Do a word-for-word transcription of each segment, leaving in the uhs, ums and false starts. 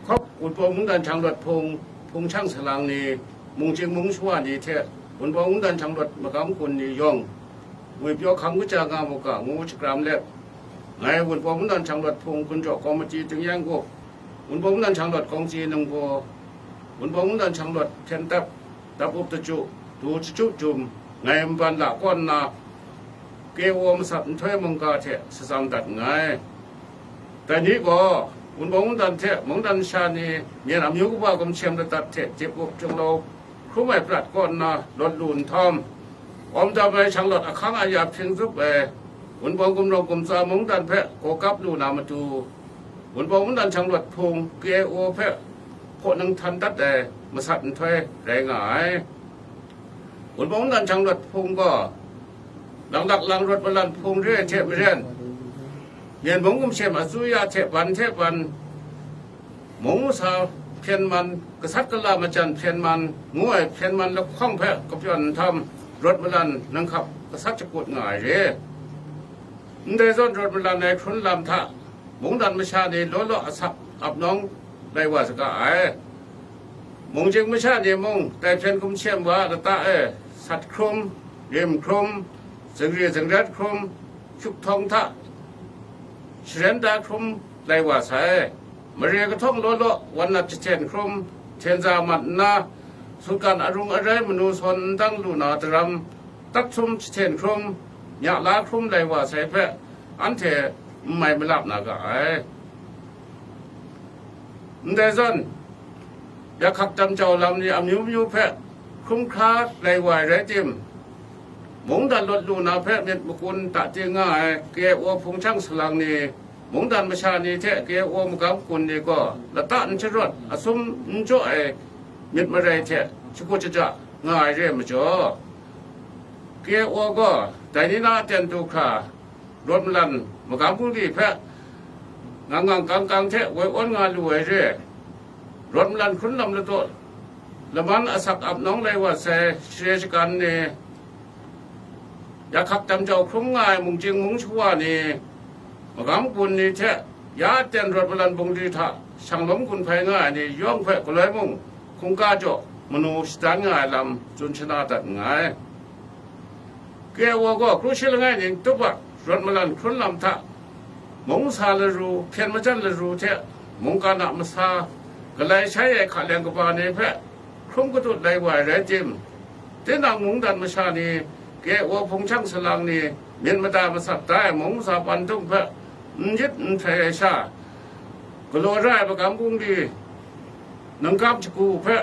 Hkawp Wunpawng mungdan hkyang lawt hpung, hpung shang salang ni, mungchying mungshawa ni hte Wunpawng mungdan hkyang lawt magam kun ni yawng, ngwipyaw hkam kaja nga mu ga ngu shakram let, ngai Wunpawng mungdan hkyang lawt hpung gun jaw kawmiti tingnyang gup, Wunpawng mungdan hkyang lawt kawngsi ningbaw, Wunpawng mungdan hkyang lawt hpyen dap, dap up daju, du daju jum, ngai nban la kaw nna, K O masat nhtoi mungga hte shatsam dat nngai. Dai ni gaw, Wunpawng mungdan hte mungdan masha ni myen amyu kaba gumshem ladat hte dip up junglau hkrum ai prat kaw nna lawt lu nhtawm, awm dam ai hkyang lawt ahkang aya hpring zup ai, Wunpawng gumrawng gumtsa mungdan hpe gaw kap lu na matu, Wunpawng mungdan hkyang lawt hpung K O hpe hpaw nang htan dat ai masat nhtoi rai nga ai. Wunpawng mungdan hkyang lawt hpung gaw, lang lak lang rawt malan hpung re ai hte maren, Myen mung gumshem asuya hte ban hte ban, mung masa hpyen man, gasat gala majan hpyen man, ngu ai hpyen man lahkawng hpe kapyawn nhtawm, rawt malan nang hkap gasat shakut nga ai re. Ndai zawn rawt malan ai hkrun lam hta, mungdan masha ni law law asak ap nawng lai wa saga ai. Mungchying masha ni mung, dai hpyen gumshem wa lata e sat hkrum, rim hkrum, zingri zingrat hkrum, hkyuk htawng hta sharen da hkrum lai wa sai. Mare kahtawng law law wan nat jahten hkrum, hten za mat nna, sutgan arung arai manu sawn n dang lu na daram, tat htum jahten hkrum, nya la hkrum lai wa sai hpe, anhte n mai malap na ga ai. Ndai zawn, yakhak damjau lam ni amyu myu hpe hkrum hkra lai wa ai rai tim, mungdan lawt lu na hpe myit makun ta ting nga ai K O hpung shang salang ni, mungdan masha ni hte K O magam kun ni gaw lata n sharawt, asum n jaw ai myit marai hte shakut shaja nga ai re ai majaw, K O gaw dai ni na aten du hkra, rawt malan magam bungli hpe ngang ngang kang kang hte woi awn nga lu ai re. Rawt malan hkrun lam ladaw laman asak ap nawng lai wa sai share shagan ni, yakhak damjau hkrum nga ai mungchying mungshawa ni, magam kun ni hte ya aten rawt malan bungli hta shanglawm gun hpai nga ai ni yawng hpe galoi mung hkungga jaw manu shadan nga ai lam tsun shana dat nngai. K O gaw kru shi langai ning tup a rawt malan hkrun lam hta, mung sa laru, hpyen majan laru hte mungkan a masa, galai shai ai hkaleng kaba ni hpe hkrum katut lai wa ai rai tim, tinang mungdan masha ni, K O hpung shang salang ni, myit mada masat da ai mung masa pandung hpe n yit n hprai ai sha, galaw ra ai magam bungli, ningkam shagu hpe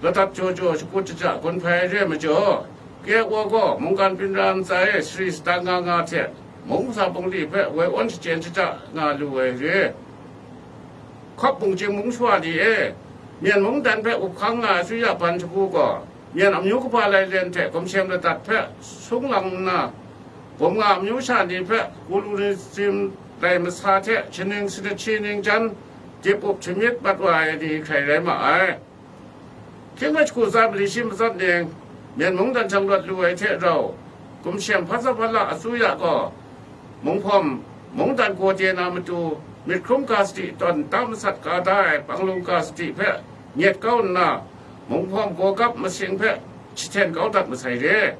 ladat jaw jaw shakut shaja gun hpai ai re ai majaw, K O gaw mungkan byin ra ntsa e sari satan nga nga hte, mung masa bungli hpe woi awn shachyen shaja nga lu ai re. Hkawp mungchying mungshawa ni e, Myen mungdan hpe up hkang nga ai asuya ban shagu gaw, Myen amyu kaba lailen hte gumshem ladat hpe sung lang nna, bum nga amyu sha ni hpe kulunism lai masa hte shaning sanit shi ning jan dip up shamyit mat wa ai ni hkrai rai ma ai. Hkying hpe shagu tsa mali shi matsat ning, Myen mungdan hkyang lawt lu ai hte rau, gumshem hpasa hpala asuya gaw, munghpawm mungdan gaw de na matu, myit hkrum ga sadi tawn ta masat ga da ai panglung ga sadi hpe nyet kau nna, munghpawm gaw gap masing hpe jahten kau dat masai re.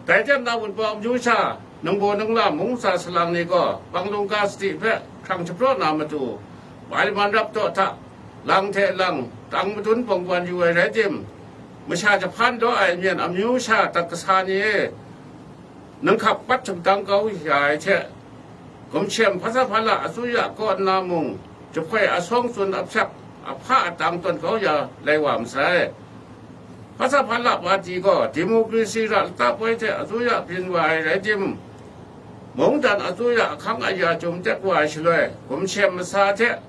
Dai jan na Wunpawng amyu sha, ningbaw ningla mung masa salang ni gaw, panglung ga sadi hpe hkrang shapraw na matu, Paliman rap daw hta, lang hte lang, tang madun bawng wan yu ai rai tim, masha jahpan daw ai Myen amyu sha dat kasa ni e, nang hkap pat htumdang kau ya ai hte, gumshem hpasa hpala asuya kaw nna mung, jahpoi asawng tsun ahpyak, ahpa atang tawn kau ya lai wa masai. Hpasa hpala pati gaw demokrasi ra lata poi hte asuya byin wa ai rai tim, mungdan asuya ahkang aya jum tek wa ai shaloi, gumshem masa hte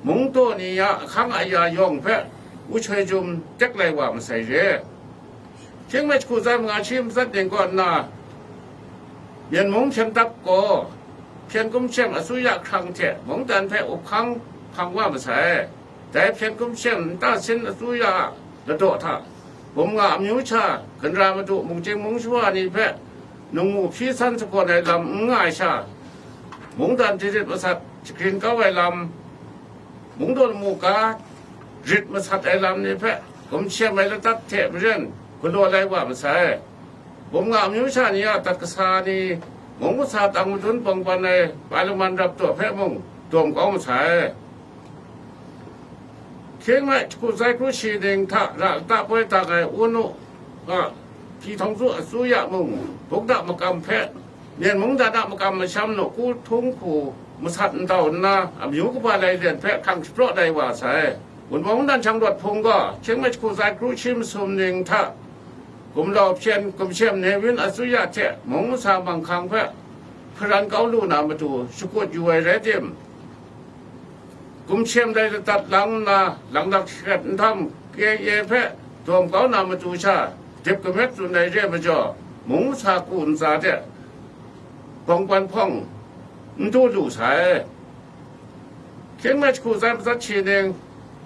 mungdaw ni a ahkang aya yawng hpe uchoi jum tek lai wa masai re. Hkying hpe shagu tsa manga shi matsat ning kaw nna, Myen mung hpyen dap gaw, hpyen gumshem asuya hkrang hte mungdan hpe up hkang hpang wa masai. Dai hpyen gumshem nta sin asuya a ladaw hta, bum nga amyu sha, ganra madu mungchying mungshawa ni hpe nungmu hpyi san sagawn ai lam n nga ai sha, mungdan dirit masat jagrin kau ai lam, Mungdaw lamu ga rit masat ai lam ni hpe gumshem ai ladat hte maren galaw lai wa masai. Bum nga amyu sha ni a dat kasa ni mung masa tang madun bawng ban ai Paliman rap taw hpe mung dawm kau masai. Hkying me jahku zai kru shi ning hta ra lata poi dang ai Unu a Hpyi Htawng Tsu Asuya mung, bukda makam hpe Myen mungdan a makam masham nawku htung hku masat ndau nna, amyu kaba lai len hpe hkrang shapraw lai wa sai. Wunpawng mungdan shanglawt hpung gaw, hkying me jahku zai kru shi masum ning hta, gumlau hpyen gumshem Newin Asuya hte mung masa manghkang hpe hparan kau lu na matu shakut yu ai rai tim, gumshem dai ladat lang nna, langnak shakrat nhtawm, K A A hpe dawm kau na matu sha, dip kamet tsun ai re ai majaw, mung masa ku ntsa de, bawng ban hpawng n du lu sai. Hkying me jahku zai matsat shi ning,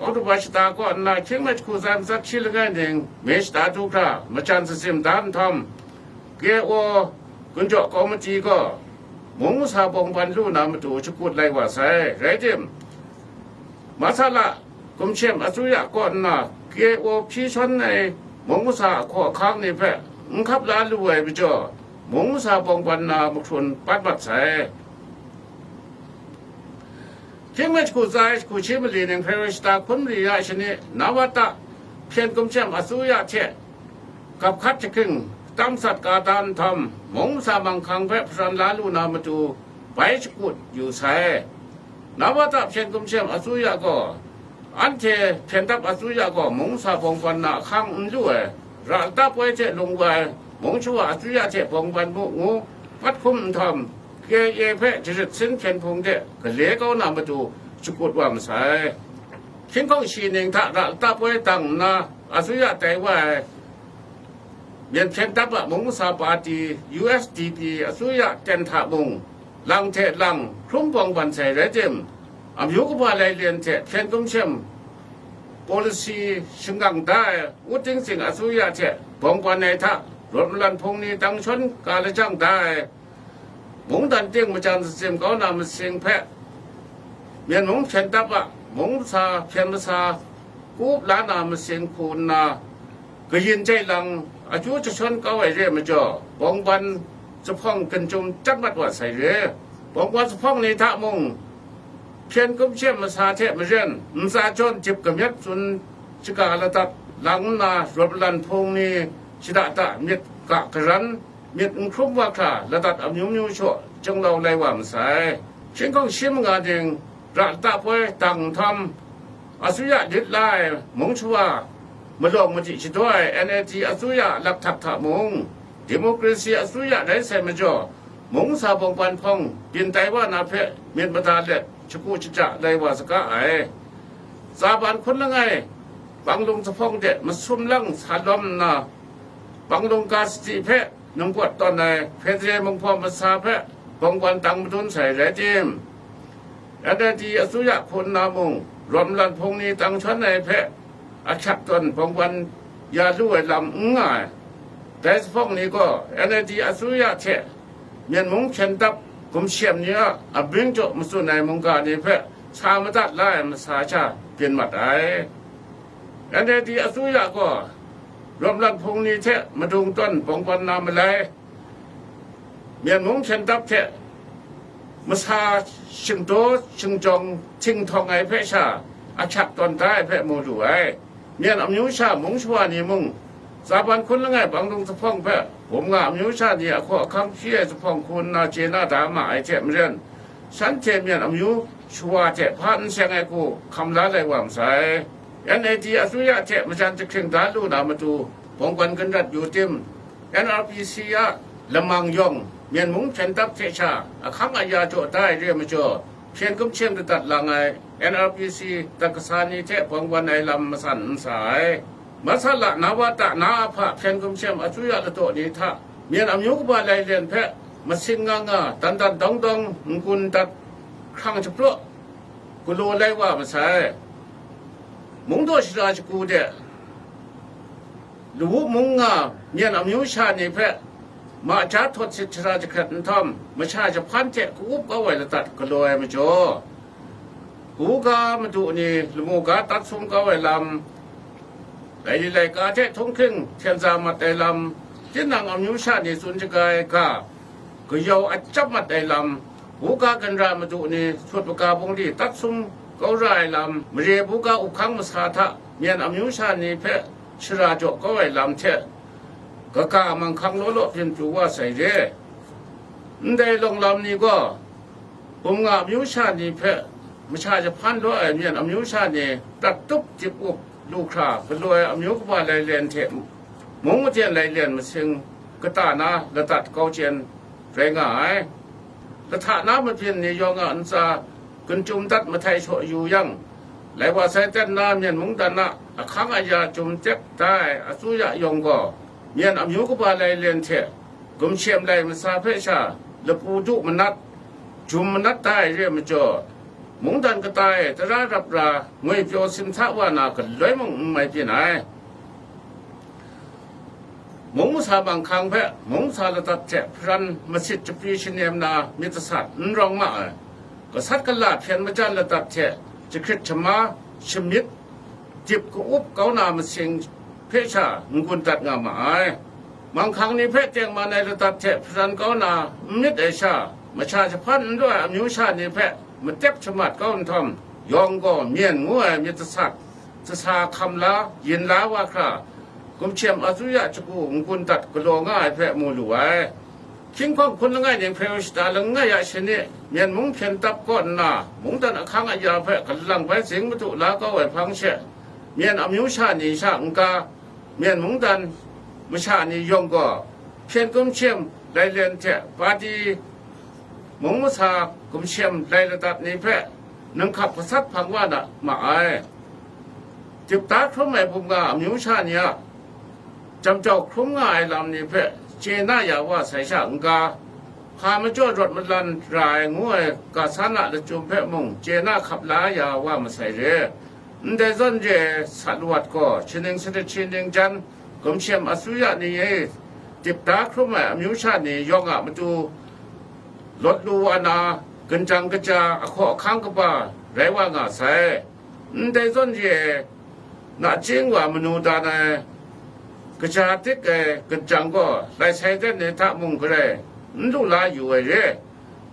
Oktoba shata kaw nna, hkying me jahku zai matsat shi langai ning, May shata du hkra, majan sazim da nhtawm, K O gunjaw kawmiti gaw mung masa bawng ban lu na matu shakut lai wa sai. Rai tim, masala gumshem asuya kaw nna K O hpyi shawn ai mung masa ahkaw ahkang ni hpe n hkap la lu ai majaw, mung masa bawng ban na mahkrun pat mat sai. Hkying me jahku zai jahku shi mali ning Hpewra shata hkun mali ya shani Nawata hpyen gumshem asuya hte gap hkat jahkring tam sat ka dan nhtawm, mung masa manghkang hpe hparan la lu na matu bai shakut yu sai. Nawata hpyen gumshem asuya gaw, anhte hpyen dap asuya gaw mung masa bawng ban na ahkang n lu ai, ra lata poi hte lung wa ai, mung shawa asuya hte bawng ban mu ngu, pat hkum nhtawm, K A A hpe jarit sin hpyen hpung de gale kau na matu shakut wa masai. Hkying hkawng shi ning hta ra lata poi dang nna, asuya tai wa ai, Myen hpyen dap a mung masa pati, U S D P, asuya ten hta mung, lang hte lang hkrum bawng ban sai rai tim, amyu kaba lai len hte hpyen gumshem policy shingkang da ai Wu Tingzing asuya hte bawng ban ai hta, rawt malan hpung ni tang shawn ka lajang da ai, mungdan ting majan sazim kau na masing hpe, Myen mung hpyen dap a mung masa hpyen masa kup la na masing hku nna, kayin jai lang akyu jashawn kau ai re ai majaw, bawng ban zuphpawng gun chyum chyat mat wa sai re. Bawng ban zuphpawng ni hta mung, hpyen gumshem masa hte maren ntsa jawn dip kamyet tsun shaga ladat lang nna, rawt malan hpung ni shada da myit ga karan, myit n hkrum wa hkra ladat amyu myu shaw janglau lai wa masai. Hkying hkawng shi manga ning ra lata poi dang nhtawm, asuya lit la ai mung shawa malawng madi shadaw ai N L D asuya lakhtak hta mung, demokrasi asuya rai sai majaw, mung masa bawng ban hpawng byin tai wa na hpe myit mada let shagu shaja lai wa saga ai. Tsaban hkun langai, Panglung zuphpawng de masum lang sa lawm nna, Panglung ga sadi hpe nungpawt tawn ai Federal Munghpaw Masa hpe bawng ban dang madun sai rai tim, N L D asuya hku nna mung, rawt malan hpung ni tang shawn ai hpe ahkyak tawn bawng ban ya lu ai lam n nga ai. Dai zuphpawng ni gaw N L D asuya hte Myen mung hpyen dap gumshem ni a abyin jaw matsun ai mungga ni hpe sa madat la ai masa sha byin mat ai. N L D asuya gaw rawt malan hpung ni hte madung tawn bawng ban na malai, Myen mung hpyen dap hte masa shingdaw shingjawng htinghtawng ai hpe sha ahkyak tawn da ai hpe mu lu ai. Myen amyu sha mung shawa ni mung, Tsaban hkun langai Panglung zuphpawng hpe bum nga amyu sha ni ahkaw ahkang hpyi ai zuphpawng hku nna chye na da ma ai hte maren, shanhte Myen amyu shawa hte hpa n seng ai hku hkam la lai wa masai. N L D asuya hte majan jahkring da lu na matu, bawng ban gun rat yu tim, N R P C a lamang yawng, Myen mung hpyen dap hte sha ahkang aya jaw da ai re ai majaw, hpyen gumshem ladat lang ai N R P C dat kasa ni hte bawng ban ai lam masan n sa ai. Masala Nawata na a hpa hpyen gumshem asuya ladaw ni hta, Myen amyu kaba lai len hpe masing nga nga, dan dan dawng dawng n-gun dat hkrang shapraw galaw lai wa masai. Mungdaw shara shagu de, Lawu mung nga Myen amyu sha ni hpe ma ja htawt sit shara jahkrat nhtawm, masha jahpan hte ka-up kau ai ladat galaw ai majaw, Buga madu ni lamu ga tat sum kau ai lam, laili laika hte htunghking hten za mat ai lam, tinang amyu sha ni tsun shaga ai ga, gayau achyap mat ai lam, buga ginra madu ni sut maga bungli tat sum kau ra ai lam, mare buga uphkang masa hta myen amyu sha ni hpe shara jaw kau ai lam hte, kaga manghkang law law byin pru wa sai re. Ndai lawng lam ni gaw, bum nga amyu sha ni hpe masha jahpan law ai myen amyu sha ni prat tup dip up lu hkra galaw ai amyu kaba lailen hte mung maten lailen masing kata na ladat kau chyen rai nga ai. Lahta na mabyin ni yawng a ntsa gun chyum dat mahtai shaw yu yang, lai wa sai ten na myen mungdan a ahkang aya chyum tek da ai asuya yawng gaw, myen amyu kaba lailen hte gumshem lai masa hpe sha lapu du manat, jum manat da ai re ai majaw, mungdan kata e tara rap ra ngwi pyaw simsa wa na galoi mung n mai byin ai. Mung masa manghkang hpe mung masa ladat hte hparan masit chapri shanem na myit dasat n rawng ma ai. Gasat gala hpyen majan ladat hte jahkrit jahma shamyit dip ka-up kau na masing hpe sha n-gun dat nga ma ai. Manghkang ni hpe tengman ai ladat hte hparan kau na n myit ai sha, masha jahpan n lu ai amyu sha ni hpe matep shamat kau nhtawm, yawng gaw myen ngu ai myit dasat, jasa hkam la, yin la wa hkra, gumshem asuya shagu n-gun dat galaw nga ai hpe mu lu ai. Hkying hkawng hpun langai ning hpe shada langai a shani, myen mung hpyen tap kaw nna, mungdan ahkang aya hpe galang bai zing madu la kau ai hpang she, myen amyu sha ni sha n-ga, myen mungdan masha ni yawng gaw, hpyen gumshem lailen hte pati mung masa gumshem lai ladat ni hpe ninghkap gasat hpang wa na ma ai. Dip da hkrum ai bum nga amyu sha ni a, jam jau hkrum nga ai lam ni hpe chye na ya wa sai sha n-ga, hpa majaw rawt malan ra ai ngu ai ga san a lachyum hpe mung chye na hkap la ya wa masai re. Ndai zawn re ai sat lawat gaw, shaning sanit shi ning jan, gumshem asuya ni e dip da hkrum ai amyu sha ni yawng a matu lawt lu wa na, ginjang kaja, ahkaw ahkang kaba rai wa nga sai. Ndai zawn re ai nachying wa manu dan ai, kaja dik ai ginjang gaw, lai sai ten ni hta mung garai n lu la yu ai re.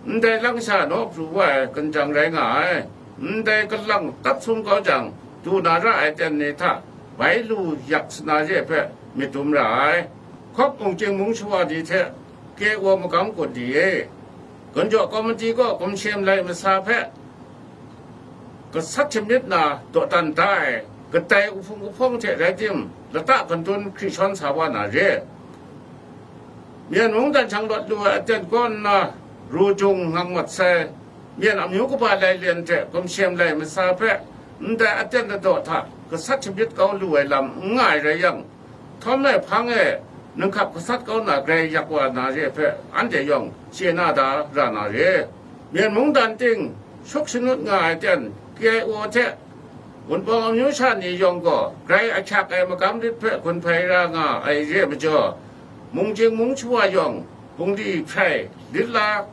Ndai lang sha naw pru wa ai ginjang rai nga ai. Ndai kalang tat sum kau jang, du na ra ai ten ni hta bai lu yak sa na re hpe myit dum ra ai. Hkawp mung chying mung shawa ni hte K O magam gun ni e, gunjaw kawmiti gaw gumshem lai masa hpe gasat shamyit na dawdan da ai, kadai uhpung uhpawng hte rai tim, lata gantun hkri shawn sa wa na re. Myen mungdan hkyang lawt lu ai aten kaw nna, ru jung ngang mat sai, myen amyu kaba lai len hte gumshem lai masa hpe ndai aten ladaw hta gasat shamyit kau lu ai lam n nga ai rai yang, htawm ai hpang e ninghkap gasat kau na grai yak wa na re hpe anhte yawng chye na da ra na re. Myen mungdan ting shuk shanut nga ai ten K I O hte Wunpawng amyu sha ni yawng gaw grai ahkyak ai magam lit hpe gun hpai ra nga ai re ai majaw, mung jing mung shawa yawng bungli hprai lit la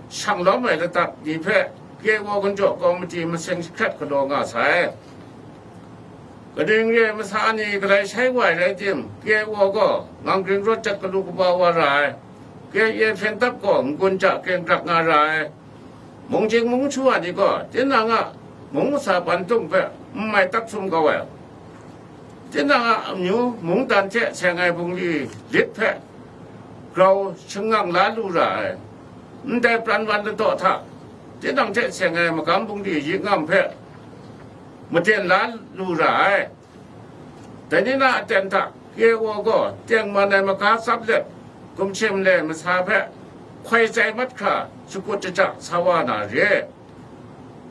shang lawm ai ladat ni hpe K I O gunjaw kawmiti maseng jahkrat galaw nga sai. Kaning re ai masa ni galai shai wa ai rai tim, K I O gaw ngang gring rawt jat galu kaba wa ra ai, K I A hpyen tap gaw n-gun ja keng grak nga ra ai. Mung jing mung shawa ni gaw tinang a mung masa ban tung hpe n mai tat sum kau ai. Tinang a amyu mungdan hte seng ai bungli lit hpe grau shangang la lu ra ai. Ndai pran wan ladaw hta, tinang hte seng ai magam bungli yik ngam hpe maten la lu ra ai. Dai ni na aten hta K I O gaw tengman ai maga tsap let, gumshem lai masa hpe hkoi tsai mat hkra shakut shaja sa wa na re.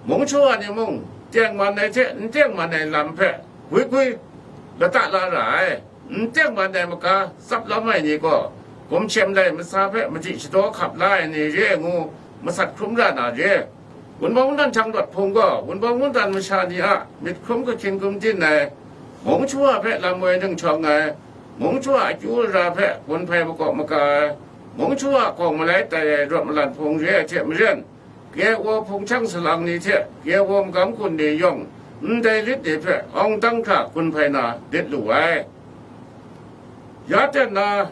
Mung shawa ni mung, tengman ai hte n tengman ai lam hpe gwi gwi lata la ra ai. N tengman ai maga tsap lam ai ni gaw, gumshem lai masa hpe madi shadaw hkap la ai ni re ai ngu, masat hkrum ra na re. Wunpawng mungdan hkyang lawt hpung gaw, Wunpawng mungdan masha ni a myit hkrum kahkyin gumdin ai, mung shawa hpe lam woi ninghkyawng ai, mung shawa akyu ara hpe gun hpai makaw maka ai, mung shawa gawng malai tai ai rawt malan hpung re ai hte maren, K O hpung chyang salang ni hte K O magam gun ni yawng ndai lit ni hpe awng dang hkra gun hpai na lit lu ai. Ya ten na,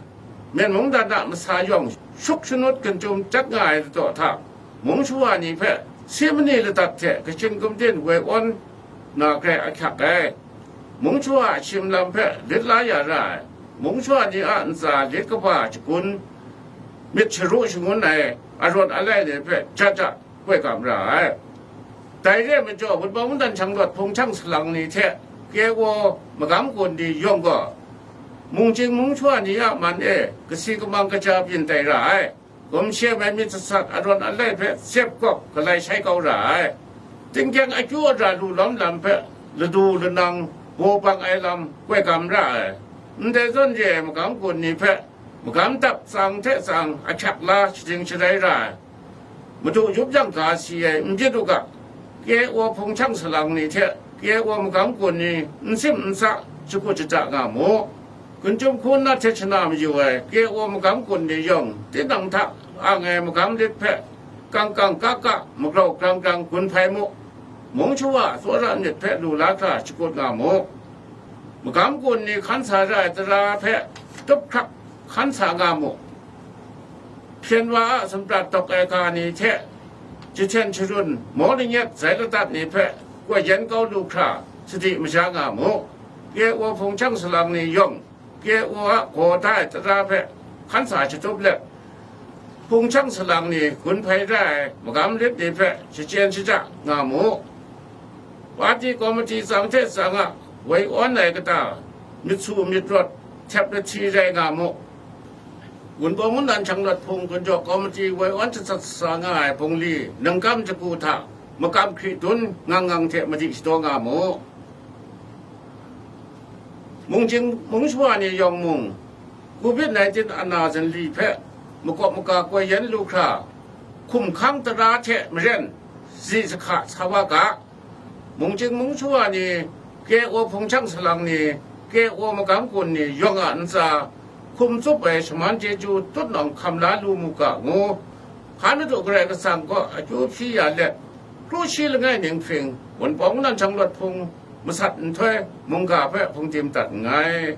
Myen mungdan a masa yawng shuk shanut gun chyum chyat nga ai ladaw hta, mung shawa ni hpe si mani ladat hte kachin kumdin woi awn na grai ahkyak ai. Mung shawa a shim lam hpe lit la ya ra ai. Mung shawa ni a ntsa lit kaba shagun, myit sharu shangun ai arawt alai ni hpe jat jat koi gam ra ai. Dai re ai majaw, Wunpawng Wundan Shanglawt hpung chyang salang ni hte K O magam gun ni yawng gaw, mungchying mung shawa ni a man e kasi kamang kaja byin tai ra ai. Gumshe ai myit sasat arawt alai hpe sep gawk galai shai kau ra ai. Tingkyang akyu ara lu lawm lam hpe ladu lanang baw bang ai lam koi gam ra ai. Ndai zawn re ai magam gun ni hpe magam dap tsang hte tsang ahkyak la shaning sharai ra ai. Madu yup yang ga si ai n byin u ga, K O hpung chyang salang ni hte K O magam gun ni n sim n sa, shakut shada nga mu. Gun chyum hku nat hte shana mayu ai K O magam gun ni yawng, tinang hta ang ai magam lit hpe kang kang ka ka, magrau grang grang gun hpai mu. Mung shawa tsawra myit hpe lu la hkra shakut nga mu. Magam gun ni hkan sa ra ai tara hpe tup hkrak hkan sa nga mu. Hpyen wa a sumrat dawk ai ga ni hte jahten sharun, maw lanyet zai ladat ni hpe koi yen kau lu hkra sadi maja nga mu. K O hpung chyang salang ni yawng, K O a gaw da ai tara hpe hkan sa shatup let, hpung chyang salang ni gun hpai ra ai magam lit ni hpe shachyen shaja nga mu. Pati komiti tsang hte tsang a woi awn ai kata, myit su myit rawt, htep lahti rai nga mu. Wunpawng Wundan Shanglawt hpung gun jaw komiti woi awn jasat sa nga ai bungli ningkam jaku hta makam hkri dun ngang ngang hte madi shadaw nga mu. Mungchying mung shawa ni yawng mung, covid nineteen ana zanli hpe makawp maga koi yen lu hkra, hkum hkang tara hte maren zi sahka sa wa ga. Mungchying mung shawa ni, K O hpung chyang salang ni, K O magam gun ni yawng a ntsa hkum tsup ai shaman chyeju tutnawng hkam la lu mu ga ngu, Hkan Madu Karai Kasang kaw akyu hpyi ya let, kru shi langai ning hpring, Wunpawng Wundan Shanglawt hpung masat nhtoi mungga hpe hpungdim dat nngai.